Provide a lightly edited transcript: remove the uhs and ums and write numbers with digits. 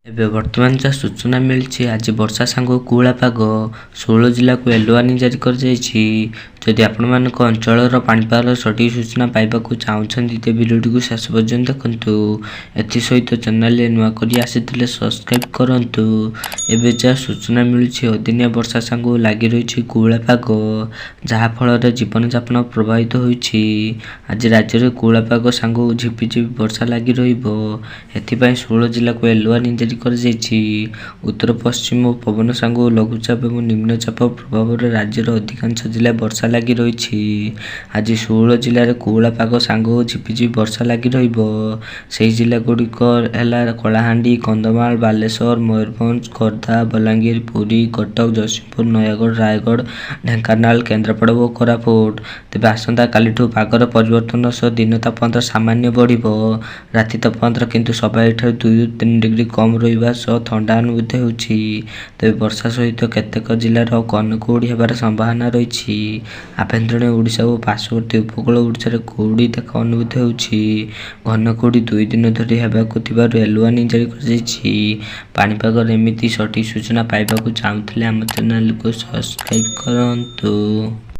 ଏବେ ବର୍ତ୍ତମାନ ଯାହା ସୂଚନା ମିଳିଛି, ଆଜି ବର୍ଷା ସାଙ୍ଗକୁ କୁହୁଳା ପାଗ। 16 ଜିଲ୍ଲାକୁ ୟେଲୋ ୱାର୍ଣ୍ଣିଂ ଜାରି କରାଯାଇଛି। ଯଦି ଆପଣମାନଙ୍କ ଅଞ୍ଚଳର ପାଣିପାଗର ସଠିକ୍ ସୂଚନା ପାଇବାକୁ ଚାହୁଁଛନ୍ତି, ତେବେ ଭିଡ଼ିଓଟିକୁ ଶେଷ ପର୍ଯ୍ୟନ୍ତ ଦେଖନ୍ତୁ। ଏଥିସହିତ ଚ୍ୟାନେଲରେ ନୂଆ କରି ଆସିଥିଲେ ସବସ୍କ୍ରାଇବ୍ କରନ୍ତୁ। ଏବେ ଯାହା ସୂଚନା ମିଳୁଛି, ଅଦିନିଆ ବର୍ଷା ସାଙ୍ଗକୁ ଲାଗି ରହିଛି କୁହୁଳା ପାଗ, ଯାହାଫଳରେ ଜୀବନଯାପନ ପ୍ରଭାବିତ ହୋଇଛି। ଆଜି ରାଜ୍ୟରେ କୁହୁଳା ପାଗ ସାଙ୍ଗକୁ ଝିପିଝିପି ବର୍ଷା ଲାଗି ରହିବ। ଏଥିପାଇଁ 16 ଜିଲ୍ଲାକୁ ୟେଲୋ ୱାର୍ଣ୍ଣିଂ ଜାରି କରାଯାଇଛି। ଉତ୍ତର ପଶ୍ଚିମ ପବନ ସାଙ୍ଗକୁ ଲଘୁଚାପ ଏବଂ ନିମ୍ନଚାପ ପ୍ରଭାବରେ ରାଜ୍ୟର ଅଧିକାଂଶ ଜିଲ୍ଲାରେ ବର୍ଷା ଲାଗି ରହିଛି। ଆଜି 16 ଜିଲ୍ଲାରେ କୁହୁଳା ପାଗ ସାଙ୍ଗକୁ ଝିପିଝିପି ବର୍ଷା ଲାଗି ରହିବ। ସେହି ଜିଲ୍ଲାଗୁଡ଼ିକ ହେଲା କଳାହାଣ୍ଡି, କନ୍ଧମାଳ, ବାଲେଶ୍ୱର, ମୟୂରଭଞ୍ଜ, ଖୋର୍ଦ୍ଧା, ବଲାଙ୍ଗୀର, ପୁରୀ, କଟକ, ଜଗତସିଂହପୁର, ନୟାଗଡ଼, ରାୟଗଡ଼, ଢେଙ୍କାନାଳ, କେନ୍ଦ୍ରାପଡ଼ା ଓ କୋରାପୁଟ। ତେବେ ଆସନ୍ତାକାଲିଠୁ ପାଗର ପରିବର୍ତ୍ତନ ସହ ଦିନ ତାପମାତ୍ରା ସାମାନ୍ୟ ବଢ଼ିବ। ରାତି ତାପମାତ୍ରା କିନ୍ତୁ ସ୍ୱାଭାବିକଠାରୁ 2ରୁ 3 ଡିଗ୍ରୀ କମ୍ ରହିବା ସହ ଥଣ୍ଡା ଅନୁଭୂତ ହେଉଛି। ତେବେ ବର୍ଷା ସହିତ କେତେକ ଜିଲ୍ଲାର ଘନ କୁହୁଡ଼ି ହେବାର ସମ୍ଭାବନା ରହିଛି। ଆଭ୍ୟନ୍ତରୀଣ ଓଡ଼ିଶା ଓ ପାର୍ଶ୍ୱବର୍ତ୍ତୀ ଉପକୂଳ ଓଡ଼ିଶାରେ କୁହୁଡ଼ି ଦେଖା ଅନୁଭୂତ ହେଉଛି। ଘନ କୁହୁଡ଼ି 2 ଦିନ ଧରି ହେବାକୁ ଥିବାରୁ ୟେଲୋ ୱାର୍ଣ୍ଣିଂ ଜାରି କରାଯାଇଛି। ପାଣିପାଗର ଏମିତି ସଠିକ୍ ସୂଚନା ପାଇବାକୁ ଚାହୁଁଥିଲେ ଆମ ଚ୍ୟାନେଲକୁ ସବସ୍କ୍ରାଇବ୍ କରନ୍ତୁ।